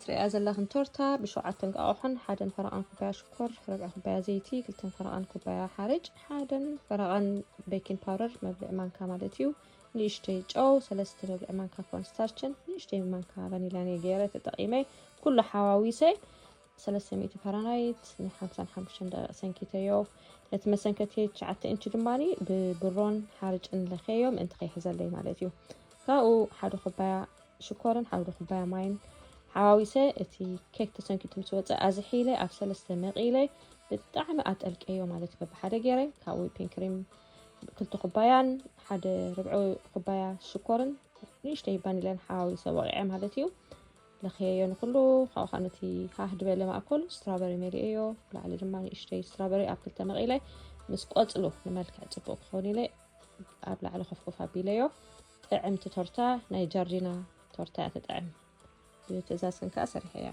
ሪኣ ዘለኽን ቶርታ ብሸውዓተ እንቋቑሖን ሓደን ፈረቓን ኩባያ ሽኮር፣ ርብዒ ኩባያ ዘይቲ፣ ክልተን ፈረቓን ኩባያ ሓርጭ፣ ሓደን ፈረቓን ቤኪንግ ፓውደር፣ መብልዒ ማንካ ማለት እዩ፣ ንእሽተይ ጨው፣ ሰለስተ መብልዒ ማንካ ኮርንስታርችን ንእሽተይ ማንካ ቫኒላን እየ ገይረ ተጠቒመ። ኩሉ ሓዋዊሰ ሰለስተ ሚእቲ ፋራናይት ን ሓምሳን ሓሙሽተን ደቂቕ ሰንኪተዮ። ነቲ መሰንከቲ ትሽዓተ ኢንች ድማ ብብሮን ሓርጭን ለኽየዮ ምእንቲ ከይሕዘለይ ማለት እዩ። ካብኡ ሓደ ኩባያ ሽኮርን ሓደ ኩባያ ማይን ሓዋዊሰ፣ እቲ ኬክ ተሰንኪቱ ምስ ወፀ ኣዝሒለ ኣብ ሰለስተ መቒለ ብጣዕሚ ኣጠልቀዮ ማለት እዩ። በብሓደ ገይረ ካብኡ ዊፒንግ ክሪም ክልተ ኩባያን ሓደ ርብዒ ኩባያ ሽኮርን ንእሽተይ ቫኒላን ሓዋዊሰ ወቒዐ ማለት እዩ። ለኽየዮ ንኩሉ። ካብኡ ከዓ ነቲ ሃህ ዝበለ ማእኮል ስትራበሪ መሊኤዮ። ብላዕሊ ድማ ንእሽተይ ስትራበሪ ኣብ ክልተ መቒለ ምስ ቆፅሉ ንመልክዕ ፅቡቕ ክኸውን ኢለ ኣብ ላዕሊ ኮፍኮፍ ኣቢለዮ። ጥዕምቲ ቶርታ፣ ናይ ጃርዲና ቶርታ እያ ትጥዕም። ብትእዛዝክን ከዓ ሰሪሐያ።